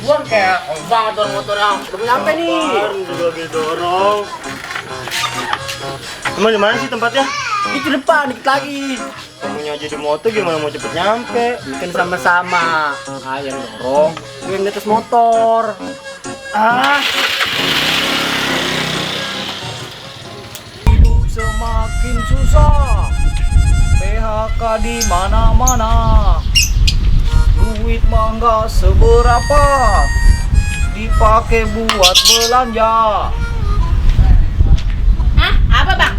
Buang kayak banget dorong motor yang udah nyampe nih. Juga didorong. Emang di mana sih tempatnya? Itu depan dikit lagi. Kamunya aja di motor gimana mau cepet nyampe? Kan sama-sama. Ah, yang dorong, gue yang di atas motor. Ah. Hidup semakin susah. PHK di mana-mana. Duit mah nggak seberapa. Dipakai buat belanja. Hah? Apa bang?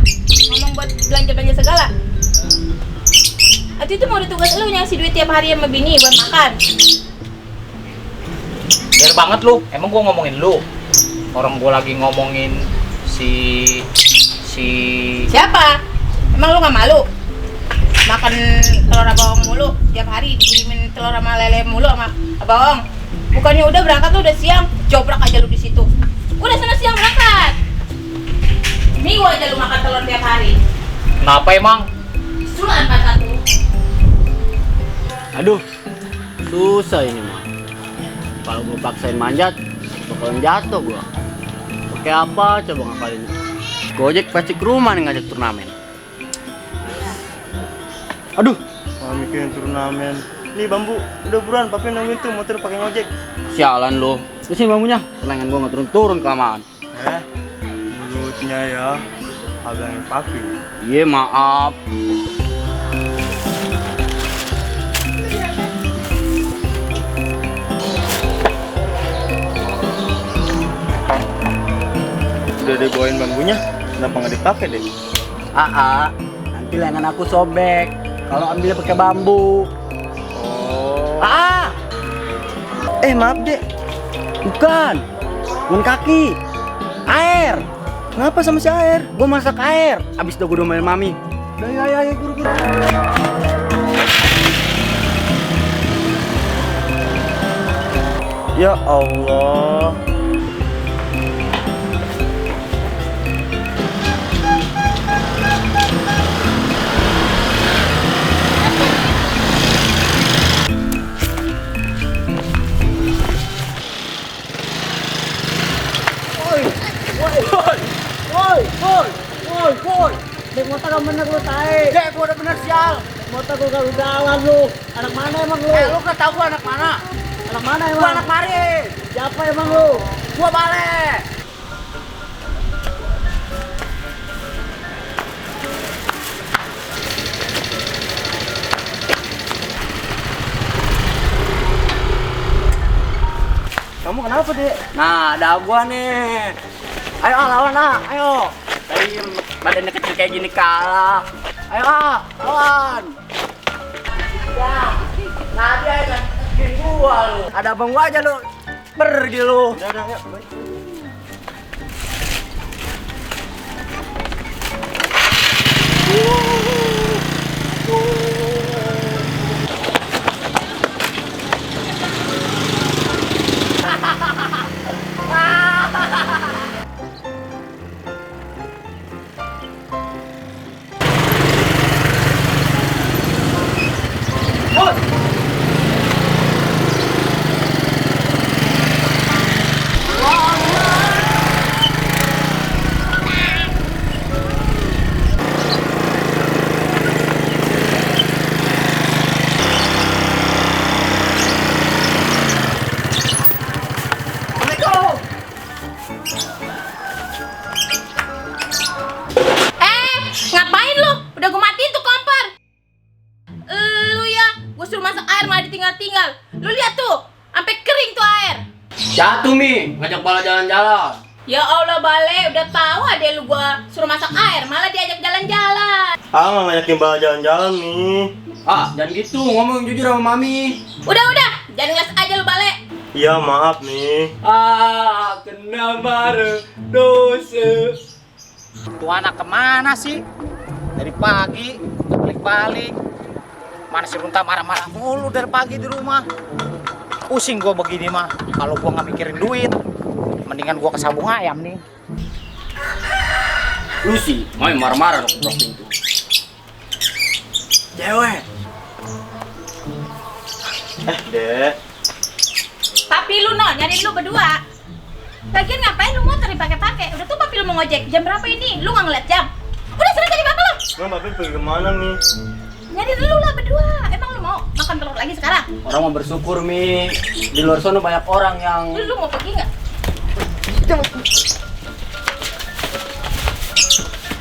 Ngomong buat belanja-belanja segala? Atau itu mau ditugas lu ngasih duit tiap hari sama bini buat makan? Biar banget lu, emang gua ngomongin lu. Orang gua lagi ngomongin si Siapa? Emang lu gak malu? Makan telur abang mulu, tiap hari dikirimin telur sama lele mulu sama abang. Bukannya udah berangkat lu udah siang, jobrak aja lu di situ. Udah sana siang berangkat. Minggu aja lu makan telur tiap hari. kenapa emang? Sulan pasar tuh. Aduh, susah ini mah. Kalau gue paksain manjat, bakalan jatuh gua. Pakai apa coba ngakalinnya? Gojek pasti ke rumah nih ngajak turnamen. Aduh, Mau mikirin turnamen. Nih bambu, udah buruan, papi nungguin tuh motor pakai ngojek. sialan lo. Terus sini bambunya, kelengan gua nggak turun-turun kelamaan. Mulutnya ya, abangin papi. Iya maaf. Udah dibawain bambunya, kenapa nggak dipakai deh? Nanti lengan aku sobek. Kalau ambilnya pakai bambu. Oh. Maaf dek. Bukan. Bukan kaki. Air. Kenapa sama si air? Gua masak air. Abis itu gua domelin mami. Udah ya, guru. Ya Allah. Woi. Dek motor gak bener lu tae. Dek, gua udah bener sial. Motor gua gak jalan lu. Anak mana emang lu? Lu kan tau gua anak mana? Anak mana emang? Gua anak mari. Siapa emang lu? Gua balik. Kamu kenapa dek? Nah, ada gua nih. Ayo lawan ayo. Tadi badannya kecil kayak gini kalah. Ayo lawan. Ya. Nah dia kan bikin gua lu. Ada abang gua aja lu. Pergi lu. Udah, yuk. Baik. Ngapain lu? Udah gue matiin tuh kompor. Lu ya, gue suruh masak air malah ditinggal-tinggal. Lu lihat tuh, sampai kering tuh air. Jatuh Mi, ngajak bala jalan-jalan. Ya Allah Bale, udah tahu adek lu gua suruh masak air, malah diajak jalan-jalan. Nggak ngajakin bala jalan-jalan nih. Jangan gitu, ngomong jujur sama mami. Udah, jangan ngeles aja lu Bale. Iya maaf nih. Kena marah dosa. Tuh anak kemana sih? Dari pagi, balik-balik. Mana si Runta marah-marah mulu dari pagi di rumah. Pusing gua begini mah. Kalau gua nggak mikirin duit, mendingan gua ke sabung ayam nih. Lu sih main marah-marah ketok pintu. Cewek. Dek. Papi lu no, nyariin lu berdua. Lagian ngapain lu motor dipakai-pakai? Udah tuh papi lu mau ngojek. Jam berapa ini? Lu nggak ngeliat jam? Udah sana cari bapak lu. Emang papi pergi kemana nih? Nyariin lu lah berdua. Emang lu mau makan telur lagi sekarang? Orang mau bersyukur Mi. Di luar sana banyak orang yang Lu mau pergi nggak?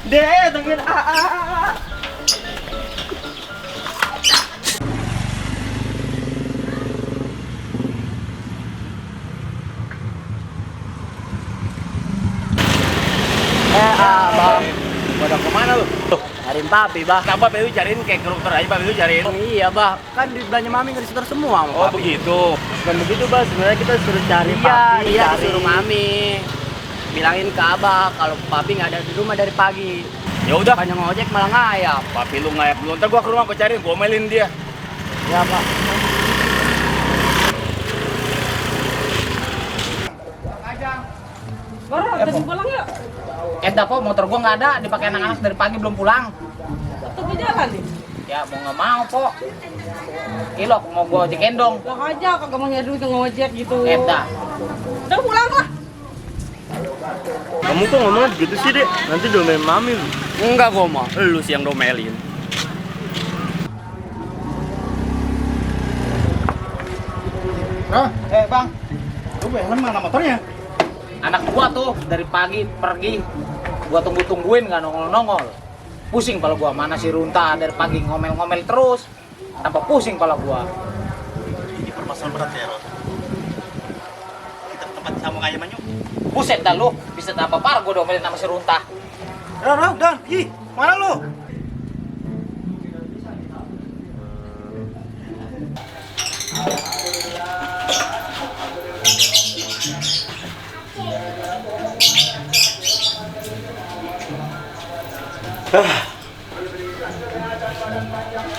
Dek, tungguin. Bang. Pada kemana lu? Cariin papi, Bah. Kenapa Papi lu cariin kayak koruptor aja Papi lu cariin? Iya, Bah. Kan di belanja mami nggak disetor semua sama Oh papi. begitu. Bukan begitu, Bang. Sebenarnya kita suruh cari Iya, papi. iya cari. disuruh mami. Bilangin ke Abah kalau papi nggak ada di rumah dari pagi. Ya udah, Banyak ngojek malah ngayap. Papi lu ngayap dulu. Ntar gua ke rumah gua cariin, gua omelin dia. Ya, Pak. pulang yuk. Eda kok motor gua nggak ada, dipakai anak-anak dari pagi belum pulang. Tunggu jalan nih. Ya mau nggak mau kok. Ilok mau gua ojek gendong. Lah aja kagak mau nyari duit ngojek gitu. Eda. Udah pulang lah. Kamu kok ngomongnya gitu sih, Dek? Nanti domelin mami lu. Enggak gua mah. Lu sih yang domelin. Bang, lu yang mana motornya? Anak gua tuh dari pagi pergi, gua tungguin nggak nongol. Pusing kalau gua, mana si Runta dari pagi ngomel-ngomel terus, tambah pusing kalau gua. Ini permasalahan berat ya, Rod. Kita ke tempat sama kayak Manyu. Buset dah lu, bisa tambah parah gua domelin sama si Runta. Dan, ih, mana lu?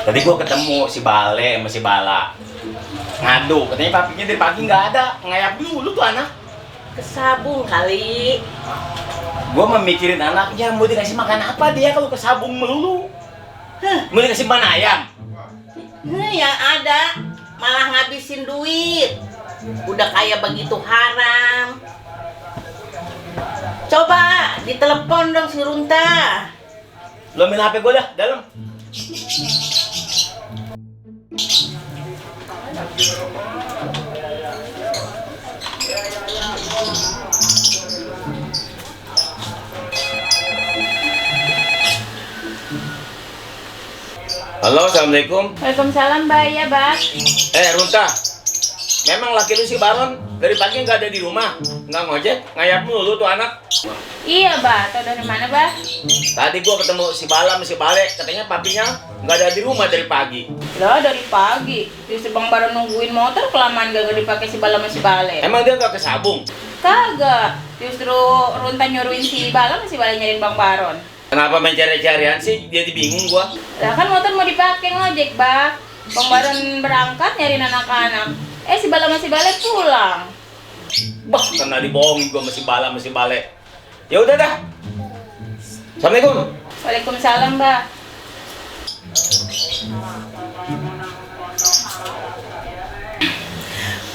Tadi gua ketemu si Bale sama si Bala ngadu, katanya papinya dari pagi nggak ada, ngayap dulu tuh anak. Kesabung kali. Gua memikirin anaknya mau dikasih makan apa dia kalau kesabung melulu. Mau dikasih makan ayam. Nah, yang ada malah ngabisin duit. Udah kayak begitu haram. Coba ditelepon dong si Runta. Lo ambil HP gua dah dalam. Halo, assalamualaikum. Waalaikumsalam, Mbak. Ya, Bang. Runta, memang laki lu si Baron dari pagi nggak ada di rumah, nggak ngojek, ngayap mulu tuh anak. Iya, Mbak. Tahu dari mana, Mbak? Tadi gua ketemu si Bala sama si Bale, katanya papinya nggak ada di rumah dari pagi. Lah, dari pagi. Justru Bang Baron nungguin motor kelamaan gak dipakai si Bala sama si Bale. Emang dia nggak kesabung? Kagak. Justru Runta nyuruhin si Bala sama si Bale nyariin Bang Baron. Kenapa mencari-carian sih? Jadi bingung gua. Lah kan motor mau dipakai ngojek, Bang. Bang Baron berangkat nyariin anak-anak. Si Bala sama si Bale pulang. Bah, karena dibohongin gua sama si Bala sama si Bale. Ya udah dah. Assalamualaikum. Waalaikumsalam, Mbak.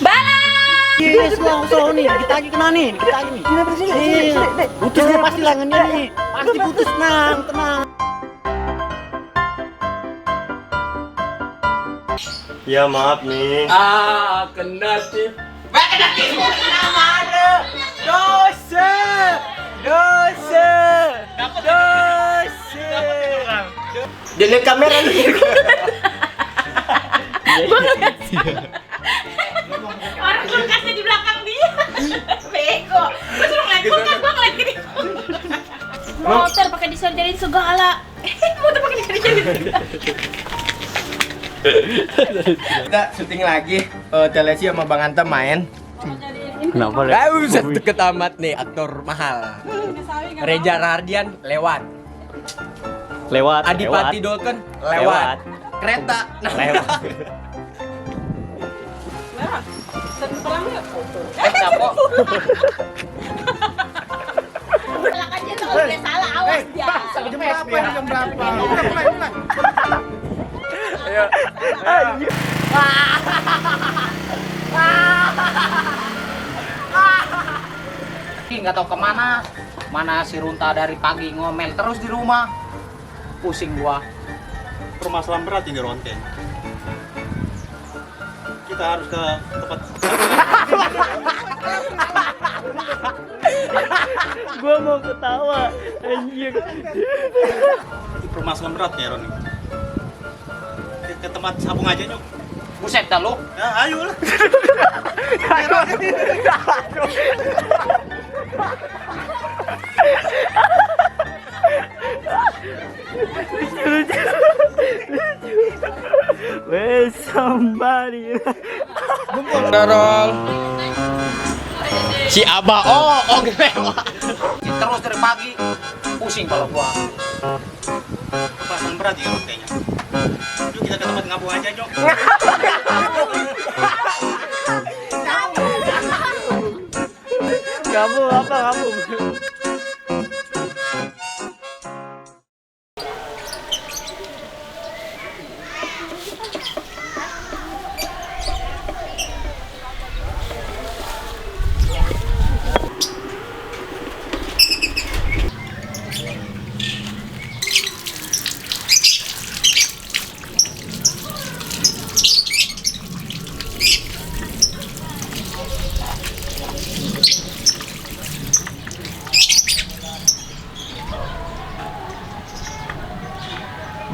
Bala! Yes, slow nih. Dikit lagi kena nih. Dikit lagi nih. Sini. Putus dia pasti lengannya nih. Pasti putus, tenang. Ya maaf nih. Kena tip. Dosa. Dia lihat kamera nih. Orang kulkasnya di belakang dia. Bego. Gua suruh ngeliat kulkas, gua ngeliat gini. Motor pakai diserjain segala. Motor pakai diserjain segala. Kita syuting lagi. Telesi sama Bang Anta main. Kenapa, Dek? Buset deket amat nih aktor mahal. Reza Rardian lewat. Adipati Dolken lewat. Kereta Lewat. Eda kok. Salah aja kalau dia salah awas dia. Jam berapa ini? Jam berapa? Mulai. Ayo. Ayo. Nggak tahu kemana. Mana si Runta dari pagi ngomel terus di rumah. Pusing gua. Permasalahan berat ini Ronten. Kita harus ke tempat. Gua mau ketawa. Anjir. Permasalahan berat ya Ron. Ke tempat sabung aja nyok. Buset dah lu. Ya ayo lah. Weh, somebody. Dorol. Si Abah, oh gitu. Terus dari pagi. Pusing kalau gua. Permasalahan berat ya kayaknya. Yuk kita ke tempat ngabung aja nyok. Kamu apa kamu?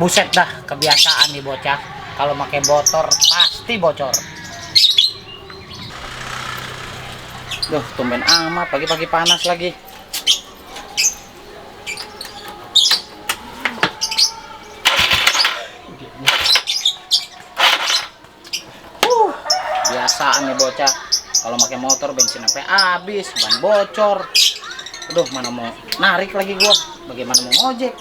Buset dah, kebiasaan nih bocah. Kalau pakai motor pasti bocor. Duh, tumben amat pagi-pagi panas lagi. Biasaan nih bocah. Kalau pakai motor bensin sampai habis, ban bocor. Aduh, mana mau narik lagi gua. Bagaimana mau ngojek?